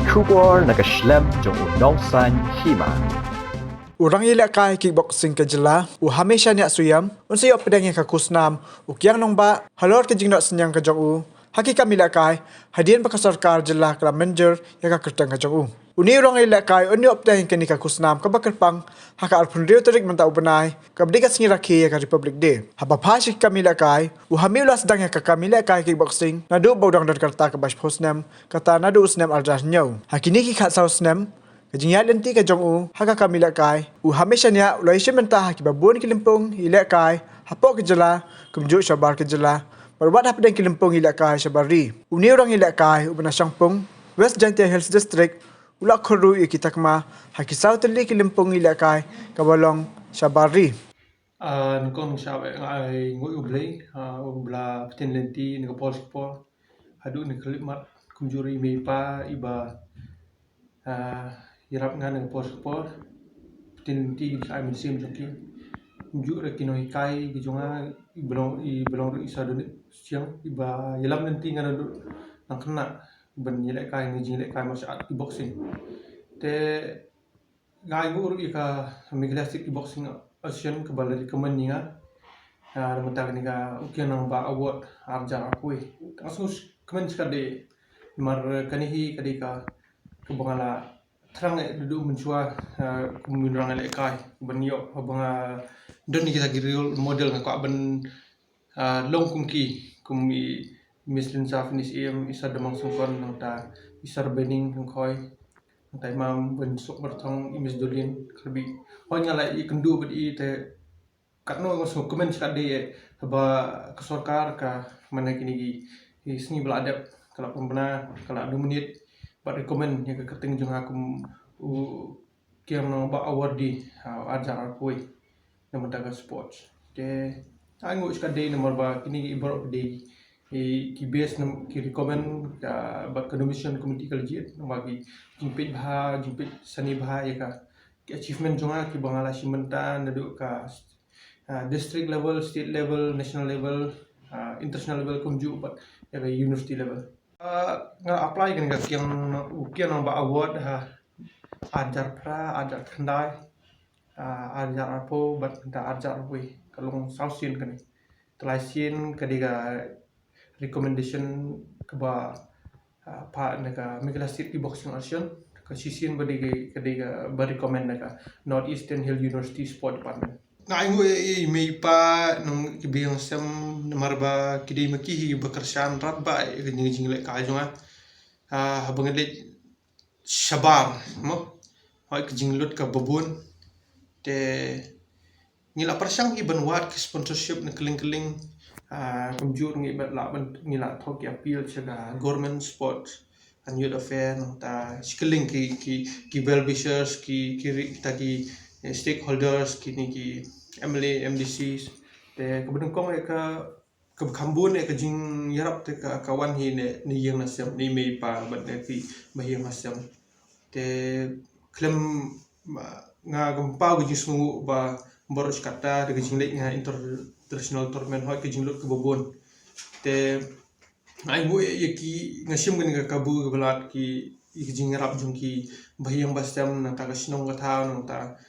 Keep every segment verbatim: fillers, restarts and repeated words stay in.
Khubor na ka shlem jong u nongsan hima. U rangïalehkai kickboxing ka jylla, u Hameshaniah Suiam, un sa ïoh pdeng ïa ka khusnam u Kiang Nangbah halor ka jingnoh synñiang ka jong u ha ki kam ïalehkai, hadien ba ka sorkar jylla ka la mynjur ïa ka kyrteng ka jong u. Une u rangïalehkai un ïoh pdeng ïa kane ka khusnam kaba kyrpang ha ka arphew hynriew tarik mynta u bnai, kaba dei ka sngi rakhe ïa ka Republic Day. Haba phai sha ki kam ïalehkai, u Hami u la sdang ïa ka kam ïalehkai kickboxing naduh ba u dang don ka rta kaba shiphew snem, kata naduh u snem arhajar hynñiew. Ha kine ki khatsaw snem ka jingïaid lynti ka jong u ha ka kam ïalehkai, u Hameshaniah u la ïashim bynta ha kiba bun ki lympung ïalehkai hapoh ka jylla, kumjuh shabar ka jylla, bad wat hapdeng ki lympung ïalehkai shabar ri. Une u rangïalehkai uba na Shangpung, West Jaintia Hills District, u la khur ruh ïa ki takma ha ki saw tylli ki lympung ïalehkai kaba long shabar ri. Ah, nyngkong sha ba nga ai nguh ïa U Blei, ah, uba la pynlynti na ka por sha ka por haduh na ka khyllipmat, kumjuh ruh i mei i pa iba, ah, ïarap nga na ka por sha ka por, pynlynti, ai mynsiem jong ki. Kumjuh ruh ki nonghikai ki jong nga, iba long, iba long ruh i Sardonic Syiem, iba ïalam lynti nga naduh nang khynnah ban ïalehkai na ka jingïalehkai martial art kickboxing. Te nga ai nguh ruh ïa ka Meghalaya State Kickboxing Association kaba la recommend ïa nga, ah, na ka bynta kane ka U Kiang Nangbah Award arhajar arphew. Nga sngewkmen shikatdei namar kane hi ka dei ka, kaba nga la thrang eh naduh mynshuwa, ah, kum u rangïalehkai, ban ïoh, haba nga don ïa kita ki role model nga kwah ban ah, long kum ki, kum i Miss Lyndsay Phoenix Syiem, i Sir Damang Syngkon, nangta i Sir Baining Lyngkhoi, nangta i Mam Wensuk Marthong, i Miss Dolin Kharbi. Hooid nga la ïakynduh bad i te katno nga sngewkmen shikatdei eh, haba ka sorkar ka man ha kine ki, ki sngi ba la dep ka la pynbna, ka la nominate bad recommend ïa ka kyrteng jong nga kum u Kiang Nangbah Awardee, ha, arhajar arphew na ka bynta ka sports. Te nga ai nguh shikatdei namar ba kine ki baroh ki dei ki, ki best nam, ki recommend ka, bad ka nomination committee ka la jied namar ki jingpeit bha, jingpeit sani bha ïa ka, ki achievement jong nga kiba nga la shim bynta naduh ka, ah, district level, state level, national level, ah, international level, kumjuh bad ïa ka university level. Ah, nga apply kane ka Kiang, U Kiang Nangbah Award ha arhajar phra, arhajar khyndai, ah, arhajar arphew bad mynta arhajar arphew, ka long saw sien kane. Te lai sien ka dei ka recommendation kaba, ah, phah na ka Meghalaya State Kickboxing Association, ka shisien ba dei ka, ka dei kaba recommend na ka North Eastern Hill University Sport Department. Nga ai nguh ïa i mei i pa nong ki ba ïeng sem namar ba ki dei ma ki hi ba kyrshan radbah ïa ka jing, jingleh kai jong nga. Ah, haba nga leit shabar mo, hooid ka jinglut kaba bun. Te ngi la pyrshang hi ban wad ki sponsorship na kylleng kylleng. Ah, kumjuh ngi ba la ban, ngi la thoh ki appeal sha ka Government Sports and Youth Affairs, nangta shi kylleng ki, ki, ki well wishers, ki, ki ri, kita ki, eh, stakeholders, kine ki M L A, M D Cs. Te kaba nyngkong eh ka, kaba kham bun eh ka jingïarap te ka, ka wan hi na, na ïing na sem, na i mei i pa bad na ki ba ïing na sem. Te khlem, ma, nga khlem paw ka jingsngewnguh ba baroh shi katta da ka jingleit nga inter-, international tournament, hooid ka jinglut kaba bun. Te nga ai nguh ïa ki, nga shim kane ka kabu kaba lad ki, ïa ki jingïarap jong ki ba ïing ba sem, nangta ka shnong ka thaw, nangta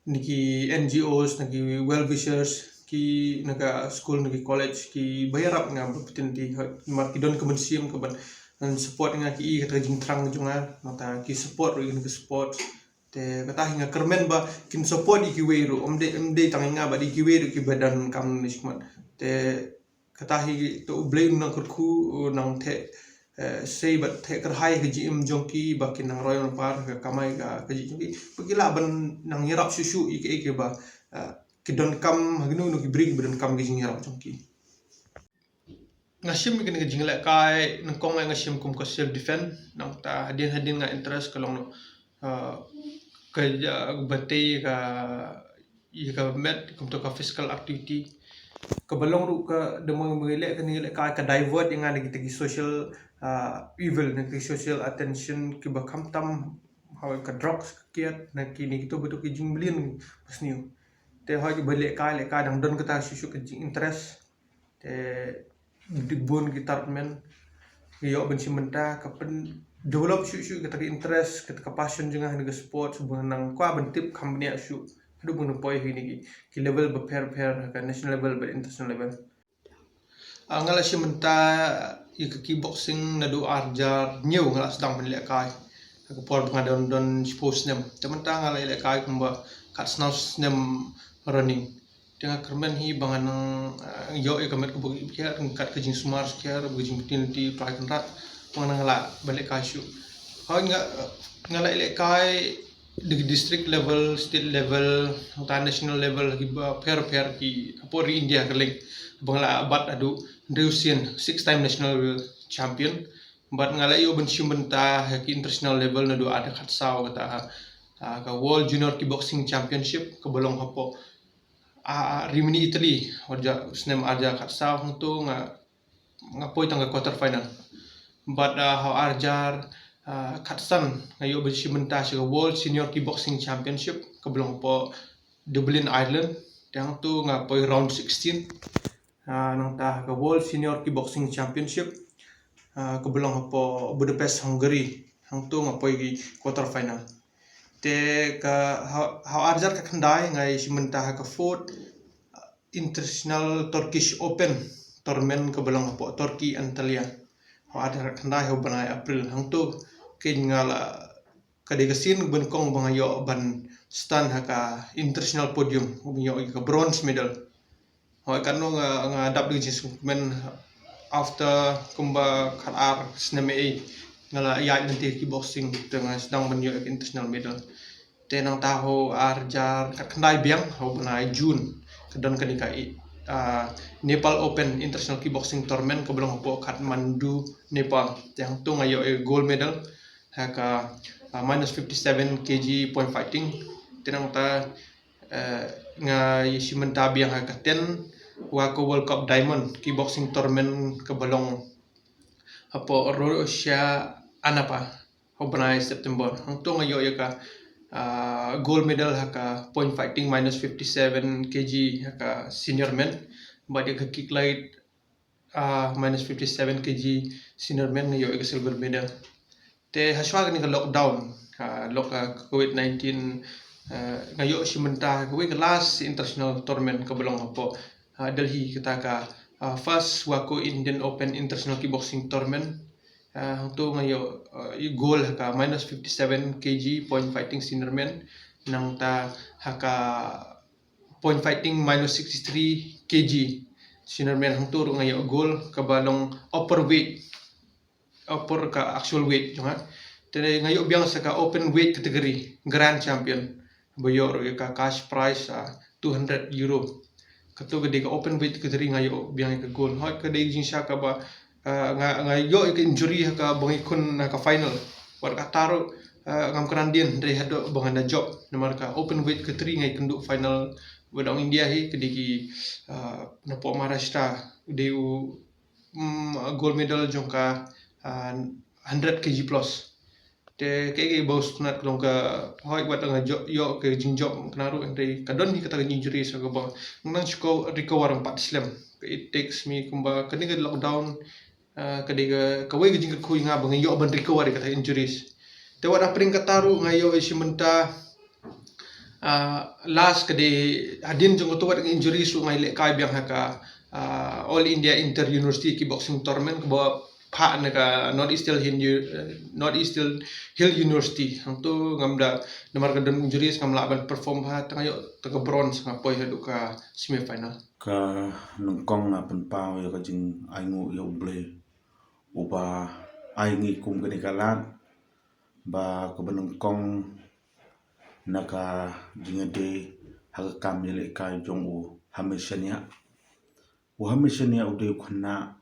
na ki N G Os, na ki well wishers, ki na ka school, na ki college, ki ba ïarap nga ba pynthikna, namar ki don ka mynsiem ka ban support nga, ki i kata ka jingthrang jong nga, nangta ki support ruh ïa kane ka sport. Te kata hi nga kyrmen ba kin support ïa kiwei ruh, ym dei, ym dei tang ïa nga bad ïa kiwei ruh kiba donkam ne shikmat. Te kata hi to U Blei un nang kyrkhu, un nang theh, eh, sei bad theh kyrhai ka jingim jong ki ba kin nang roi nang par ka kamai ka, ka jingim jong ki. Ba ki lah ban nang ïarap shuh shuh ïa kiei kiei ba, eh, ki donkam ha kino kino ki bri kiba donkam ka jingïarap jong ki. Nga shim kane ka jinglehkai, nyngkong eh nga shim kum ka self defense, nangta hadien hadien nga interest ka long, ah, ka, ah, ban tei ka, ïa ka met kumta ka physical activity. Kaba long ruh ka, da ma ngi leh kane ka lehkai ka divert ïa nga na kita ki social, ah, evil, na ki social attention kiba kham tam, ha ka drugs, ka kiad, na kine kito ba to ki jingmlien ba sniew. Te hooid ba lehkai, lehkai dang don kata shuh shuh ka jing interest. Te dei bun ki tar tymmen. Ka ïoh ban shim bynta, ka pyn develop shuh shuh kata ka interest, kata ka passion jong nga ha kane ka sport, ba nang kwah ban tip kham bniah shuh haduh ba nang poi ha kine ki, ki level bapher bapher, ha ka national level bad international level. Ah, nga la shim bynta ïa ka kickboxing naduh ar hajar hynñiew, nga la sdang ban lehkai ha ka por ba nga don don shiphew snem. Te mynta nga la lehkai kumba khatsnaw snem running. Te nga kyrmen hi ba nga nang, ah, ïoh ïa ka met kaba khia, ryngkat ka jingsumar skhem, ka jingpyni lynti U Trai Kynrad, ba nga nang lah ban lehkai shuh. Hooid, nga, nga la lehkai di-, district level, state level, nangta national level, kiba pher pher ki hapoh ri India kylleng. Ba nga la bat haduh hynriew sien, six time national champion. Bad nga la ïoh ban shim bynta ha ki international level naduh ar hajar khatsaw, kata ha, ah, ka World Junior Kickboxing Championship kaba long hapoh, ah, Rimini, Italy, ha u snem ar hajar khatsaw. Hangto nga, nga poi tang ka quarter final. Bad, ah, ha u ar hajar, ah, khatsan nga ïoh ban shim bynta sha ka World Senior Kickboxing Championship kaba long hapoh Dublin, Ireland. Te hangto nga poi round sixteen. Ah, nangta ha ka World Senior Kickboxing Championship, ah, kaba long hapoh Budapest, Hungary. Hangto nga poi ki quarter final. Te ka ha, ha u ar hajar khatkhyndai nga ïoh shim bynta ha ka fourth, ah, International Turkish Open tournament kaba long hapoh Turkey, Antalya. Ha u ar hajar khatkhyndai, ha u bnai April. Hangto kein nga la, ka dei ka sien ba nyngkong ba nga ïoh ban stand ha ka international podium, ban ïoh ïa ka bronze medal. Hooid, katno nga, nga dap da ka jingsngewkmen, after kumba khatar snem ei, nga la ïaid lynti kickboxing, te nga sdang ban ïoh ïa ka international medal. Te nangta ha u ar hajar khatkhyndai biang, ha u bnai June, ka don kane ka, ah, Nepal Open International Kickboxing Tournament kaba long hapoh Kathmandu, Nepal. Te hangto nga ïoh ïa ka gold medal ha ka, ah, minus fifty-seven K G point fighting. Te nangta, eh, nga ïoh shim bynta biang ha ka ten Waco World Cup Diamond Kickboxing Tournament kaba long hapoh Russia, Anapa, ha u bnai September. Hangto nga ïoh ïa ka, ah, gold medal ha ka point fighting minus fifty-seven K G ha ka senior men. Bad ïa ka kick light, ah, minus fifty-seven K G senior men, nga ïoh ïa ka silver medal. Te hashwa kane ka lockdown, ah, lok, ah, covid nineteen, ah, nga ïoh shim bynta ha kawei ka last international tournament kaba long hapoh, ah, Delhi, kata ka, ah, first Waco Indian Open International Kickboxing Tournament. Ah, hangto nga ïoh, ah, ïoh gold ha ka minus fifty-seven K G point fighting senior men, nangta ha ka point fighting minus sixty-three K G senior men, hangto ruh nga ïoh gold, kaba long upper weight, upper ka actual weight jong nga. Te nga ïoh biang sa ka open weight category grand champion, ba ïoh ruh ïa ka cash prize, ah, two hundred euro. Kato ka dei ka open weight category, nga ïoh biang ïa ka gold. Hooid, ka dei ka jingshisha kaba, ah, nga, nga ïoh ïa ka injury ha kaba ngi khun ha ka final. Wat kata ruh, ah, ngam kren dien, hynrei haduh ba nga da jop. Namar ka open weight category nga ïakynduh final Wadong India hi, ka dei ki, ah, napoh Maharashtra, u dei u, mm, gold medal jong ka, ah, hundred K G plus. Te kaei kaei ba u sngewtynnat ka long ka, hooid, wat nga ïoh, ïoh ka jingjop kane ruh, hynrei ka don hi kata ka injury, sa kaba nga nang shu recover pat slem. Ka, it takes me kumba, kane ka lockdown, ah, ka dei ka, kawei ka jingkyrkhu ïa nga ba nga ïoh ban recover ïa kata injuries. Te wat hapdeng kata ruh nga ïoh shim bynta, ah, last ka dei hadien jong kato wat injuries ruh nga ïalehkai biang ha ka, ah, All India Inter University Kickboxing Tournament kaba phah na ka North East Hill Hin-, eh, North East Hill University. Hangto ngam da, namar ka don injuries ngam lah ban perform bha, te nga ïoh tang ka bronze, nga poi haduh ka semi final. Ka nyngkong nga pynpaw ïa ka jingainguh ïa U Blei uba ai ngi kum kane ka lad, ba kaba nyngkong na ka jingïadei ha ka kam ïalehkai jong u Hamish Shania. U Hamish Shania u dei u khynnah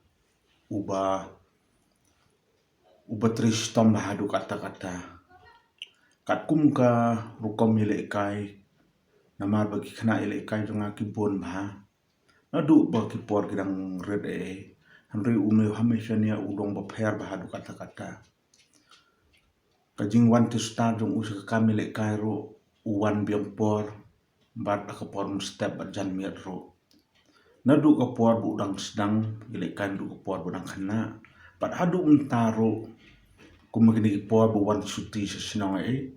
uba, uba trei shitom bha haduh katta katta. Katkum ka rukom ïalehkai, namar ba ki khynnah ïalehkai jong nga ki bun bha. Naduh ba ki por ki dang rit ei ei, hynrei une u Hamish Shania u long bapher bha haduh katta katta. Ka jingwan te start jong u sha ka kam ïalehkai ruh u wan biang por, bad ha ka por mynstep bad janmiet ruh. Naduh ka por ba u dang sdang ïalehkai, naduh ka por ba u dang khynnah, Pat haduh mynta ruh, kum kine ki por ba wan shuti sha shnong eh,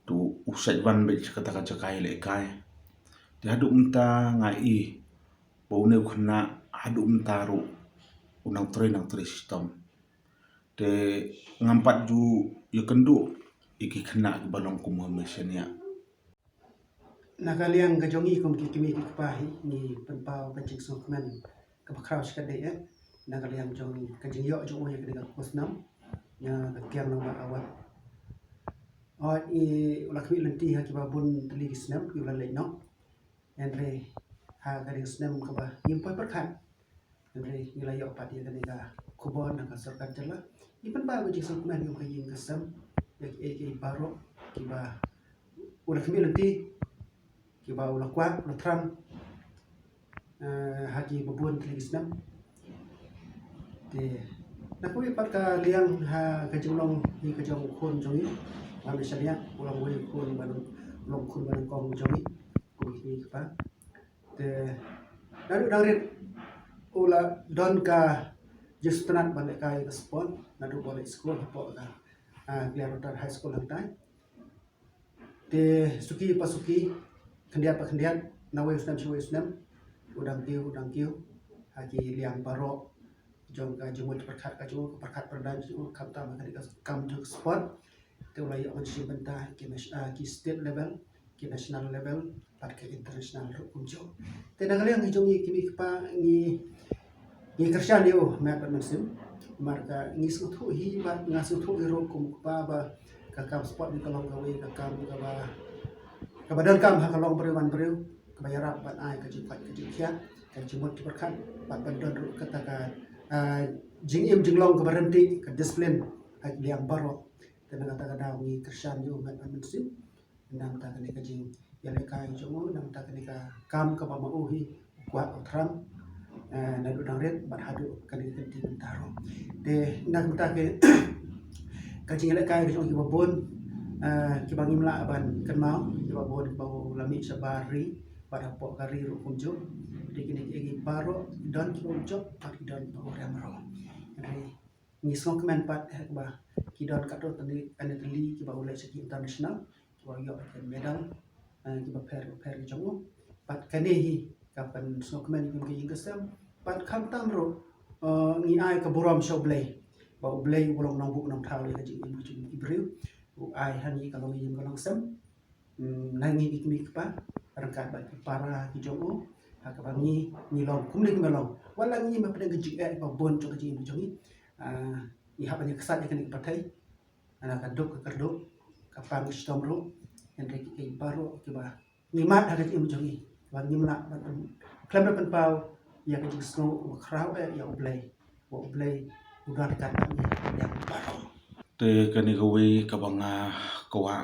to u sait wan beit sha kata ka jaka ïalehkai. Te haduh mynta nga i ba une u khynnah haduh mynta ruh u nang trei nang trei shitom. Te ngam pat ju ïakynduh ïa ki khynnah kiba long kum u Hamish Shaniah. Na ka liang ka jong ngi kum ki kmie ki kpa hi ngi pynpaw ka jingsngewkmen kaba khraw shikatdei eh. Na ka liang jong ka jingïoh jong u ïa kane ka khusnam, ïa ka Kiang Nangbah Award. Hooid, i u la khmih lynti ha kiba bun tylli ki snem ki u la leit noh. Hynrei ha kane ka snem kaba ngim poi pyrkhat, hynrei ngi la ïoh pat ïa kane ka khubor na ka sorkar jylla. Ngi pynpaw ka jingsngewkmen ïa ka ïing ka sem ïa kiei kiei baroh kiba u la khmih lynti, kiba u la kwah u la thram, eh, ha kiba bun tylli ki snem. Te na kawei pat ka liang ha ka jinglong hi ka jong u khun jong ngi, u Hamish Shaniah, u long uwei u khun ba long, u long khun ba nyngkong jong ngi kum ki kmie ki kpa. Te naduh dang rit u la don ka jingsngewtynnat ban lehkai ka sport naduh ba u leit skul hapoh ka, ah, Gliarutar High School hangtai. Te suki pa suki, khyndiat pa khyndiat, na wei u snem sha wei u snem, u dang kiew u dang kiew ha ki liang baroh jong ka jingmut pyrkhat ka jong u, ka pyrkhat pyrdan jong u, khamtam ha kane ka kam jong ka sport. Te u la ïoh ban shim bynta ki nas-, ah, ki state level, ki national level bad ki international ruh kumjuh. Te na ka liang ngi jong ngi ki kmie ki kpa ngi, ngi kyrshan ïa u met bad mynsiem. Namar ka ngi sngewthuh hi bad nga sngewthuh hi ruh kum u kpa ba ka kam sport ngi ka long kawei ka kam kaba, kaba donkam ha ka long briew man briew, kaba ïarap ban ai ka jingkoit ka jingkhiah, ka jingmut jingpyrkhat bad ban don ruh kata ka, ah, jingim jinglong kaba ryntih, ka discipline ha ki liang baroh. Te na kata ka daw ngi kyrshan ïa u met bad mynsiem. Namar kane ka jingïalehkai jong u, namar kane ka kam kaba ma u hi u kwah u thram, eh, naduh dang rit bad haduh kane ka kynti mynta ruh. Te namar ka, ka jingïalehkai ka jong kiba bun, eh, kiba ngim lah ban kynmaw, kiba bun kiba u la mih shabar ri bad hapoh ka ri ruh kumjuh. Te kine ki baroh ki don kiba u jop bad ki don kiba u rem ruh. Hynrei ngi sngewkmen pat eh ba ki don katto katne tylli kiba u leit sha ki international, kiba u ïoh ki medal, eh, kiba pher kiba pher ki jong u. Pat kane hi ka pynsngewkmen kum ka ïing ka sem. Pat khamtam ruh, eh, ngi ai ka burom sha U Blei ba U Blei u long nongbuh nongthaw ïa ka jingim ka jong ki briew. U ai ha ngi ka longïing ka longsem. Hmm, na ngi ki kmie ki kpa ryngkat bad ki para ki jong u, ha kaba ngi, ngi long kumne kumba long. Wat la ngi ma pdeng ka jingeh ba bun jong ka jingim jong ngi. Ah, ngi hap ban ïa ksat ïa kane ka pyrthei. Na ka duk ka kyrduh, ka pang ka shitom ruh, hynrei kiei kiei baroh kiba ngi mad ha ka jingim jong ngi, ba ngim lah ban khlem da pynpaw ïa ka jingsngew ba khraw eh ïa U Blei. Ba U Blei u don ryngkat bad ngi ïa baroh. Te kane kawei kaba nga kwah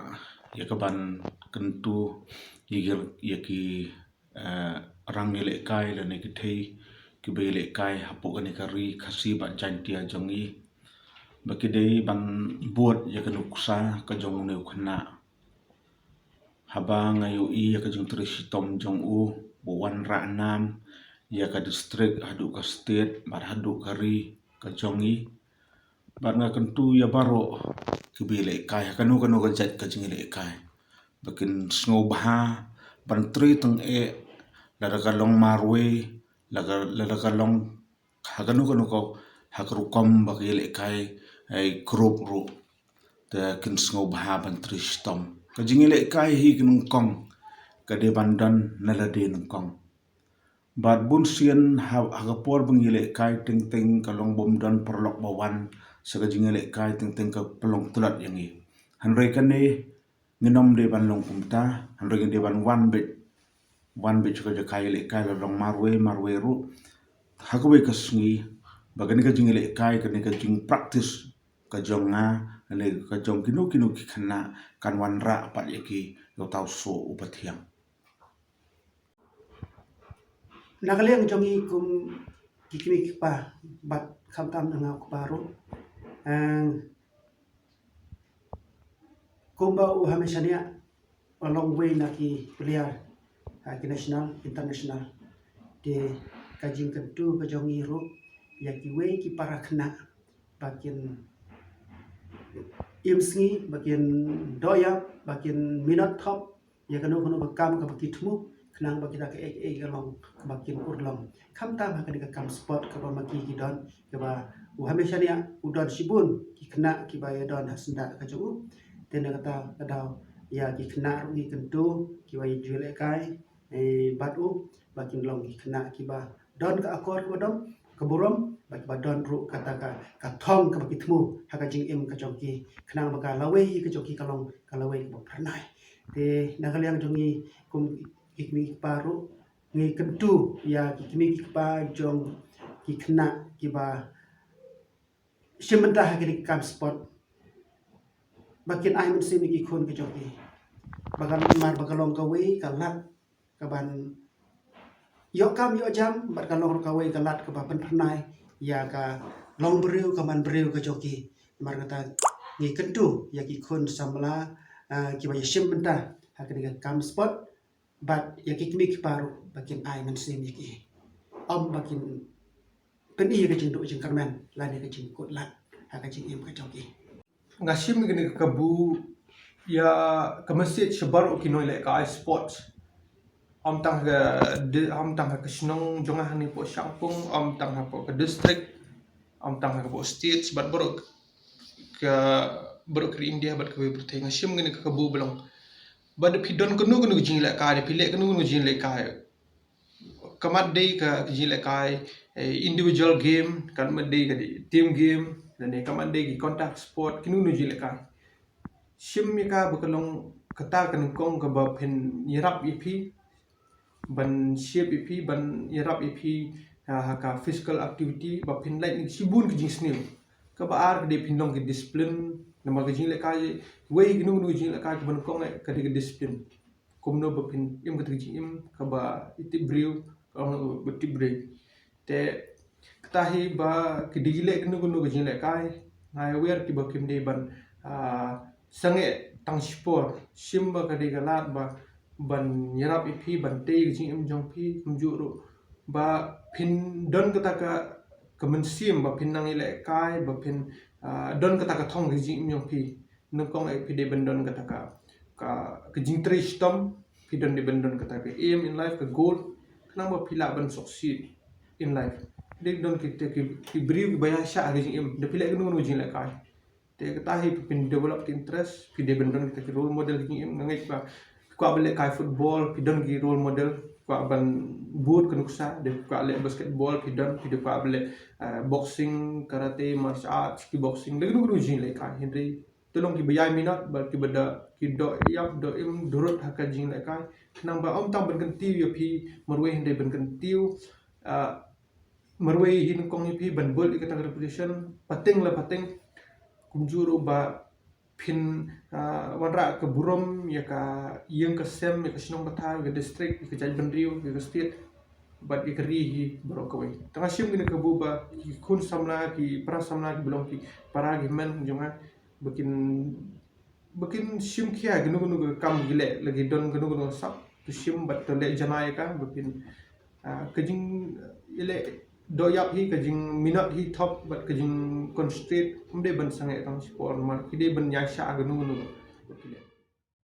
ïa ka ban kyntu ïa ki, ïa ki, eh, rang ïalehkai lane ki thei kiba ïalehkai hapoh kane ka ri Khasi bad Jaintia jong ngi, ba ki dei ban bud ïa ka nuksa ka jong une u khynnah. Haba nga ïohi ïa ka jingtrei shitom jong u, ba u wanrah nam ïa ka district haduh ka state bad haduh ka ri ka jong ngi. Bad nga kyntu ïa baroh kiba ïalehkai ha kano kano ka jait ka jingïalehkai, ba kin sngewbha ban trei tang eh, lada ka long marwei, lada, lada ka long ha kano kano ka, ha ka rukom ba ka ïalehkai, eh, group ruh. Te kin sngewbha ban trei shitom. Ka jingïalehkai hi ka nyngkong ka dei ban don na lade nyngkong. Bad bun sien ha, ha ka por ba ngi ïalehkai teng teng ka long bym don paralok ba wan sha ka jingïalehkai, teng teng ka pynlong tlot ïa ngi. Hynrei kane ngin ym dei ban long kumta, hynrei ngin dei ban wan beit, wan beit sha ka jaka ïalehkai, la long marwei marwei ruh ha kawei ka sngi, ba kane ka jingïalehkai, kane ka jingpractice ka jong nga, kane ka jong kino kino ki khynnah kan wanrah pat ïa ki ïa uta u soh uba thiang. Na ka liang jong ngi kum ki kmie ki kpa bad khamtam na nga u kpa ruh, eh, kumba u Hamish Shaniah u long uwei na ki player ha ki national, international. Te ka jingkyntu ka jong ngi ruh ïa kiwei ki para khynnah ba kin im sngi, ba kin doh ïap, ba kin minot thop ïa kano kano ka kam kaba ki thmu, khnang ba kita kaei kaei ka long kaba kin urlong. Khamtam ha kane ka kam sport kaba ma ki ki don, kaba u Hamish Ania u don shibun ki khynnah kiba ïa don ha syndah ka jong u. Te na kata ka daw ïa ki khynnah ruh ngi kyntu kiba ïa ju lehkai eh, bad u ba kin long ki khynnah kiba don ka akor kaba dom ka burom, bad kiba don ruh kata ka, ka thong kaba ki thmu ha ka jingim ka jong ki, khnang ba ka lawei ka jong ki ka long ka lawei kaba phyrnai. Te na ka liang jong ngi kum ki kmie ki kpa ruh, ngi kyntu ïa ki kmie ki kpa jong ki khynnah kiba shim bynta ha kine ki kam sport ba kin ai mynsiem ïa ki khun ki jong ki, ba kan mar ba ka long kawei ka lad kaban ïoh kam ïoh jam, bad ka long ruh kawei ka lad kaba pynphyrnai ïa ka long briew ka man briew ka jong ki. Namar kata ngi kyntu ïa ki khun samla, ah, kiba ïa shim bynta ha kine ki kam sport, bad ïa ki kmie ki kpa ruh ba kin ai mynsiem ïa ki, ym ba kin pyni ïa ka jingduh jingkyrmen lane ka jingkut lad ha ka jingim ka jong ki. Nga shim ïa kane ka kabu ïa ka message sha baroh ki nonglehkai sports, ym tang ha ka di-, ym tang ha ka shnong jong nga hangne hapoh Shangpung, ym tang hapoh ka district, ym tang hapoh states, bad baroh ka, baroh ka ri India bad kawei pyrthei. Nga shim ïa kane ka kabu ba long ba da phi don kano kano ka jinglehkai, da phi leh kano kano ka jinglehkai, ka mat dei ka, ka jinglehkai, eh, individual game, ka mat dei ka dei team game, lane ka mat dei ki contact sport, kino kino jinglehkai, shim ïa ka ba ka long kata ka nyngkong kaba phin ïarap ïa phi ban shape ïa phi, ban ïarap ïa phi, ah, ha ka physical activity, ba phin lait na shibun ka jingsniew. Kaba ar ka dei phin long ki discipline, namar ka jinglehkai, wei kino kino jinglehkai kaba nyngkong eh ka dei ka discipline. Kumno ba phin im kata ka jingim kaba ithuh briew, ka ong ba ithuh briew. Te kata hi ba ki dei leh kano kano ka jinglehkai, nga ïawer kiba kim dei ban, ah, sangeh tang shipor, shim ba ka dei ka lad ba ban ïarap ïa phi, ban tei ka jingim jong phi, kumjuh ruh ba phin don kata ka, ka mynsiem ba phin nang ïalehkai, ba phin, ah, don kata ka thong ka jingim jong phi. Nyngkong eh phi dei ban don kata ka, ka, ka jingtrei shitom, phi don dei ban don kata ka aim in life, ka goal, khnang ba phi lah ban succeed in life. Dei don kita ki, ki briew kiba ïaishah ha ka jingim, da phi leh kano kano jinglehkai. Te kata hi phin develop ka interest, phi dei ban don kita ki role model ka jingim, nga ngeit ba kwah ban lehkai football, phi don ki role model, kwah ban bud ka nuksa, da kwah leh basketball, phi don, phi da kwah ban leh, eh, boxing, karate, martial arts, kickboxing, da kano kano jinglehkai, hynrei to long kiba ïai minot, bad kiba da, ki doh ïap, doh im, durut ha ka jinglehkai. Khnang ba ym tang ban kyntiew ïa phi marwei, hynrei ban kyntiew, ah, marwei hi nyngkong ïa phi ban build ïa kata ka reputation, pateng la pateng, kumjuh ruh ba phin, ah, wanrah ka burom ïa ka ïing ka sem, ïa ka shnong ka thaw, ïa ka district, ïa ka jaitbynriew, ïa ka state, bad ïa ka ri hi baroh kawei. Te nga shim ïa kane ka kabu ba ki khun samla, ki para samla, kiba long ki para ki hynmen jong nga, ba kin, ba kin shim khia kano kano ka kam ki leh, la ki don kano kano ka sap, to shim bad to leh janai ïa ka, ba phin, ah, ka jing, eh, leh doh ïap hi, ka jingminot hi thop, bad ka jingconcentrate, ym dei ban sangeh tang shipor, namar ki dei ban ïaishah kano kano ka, ba ki leh.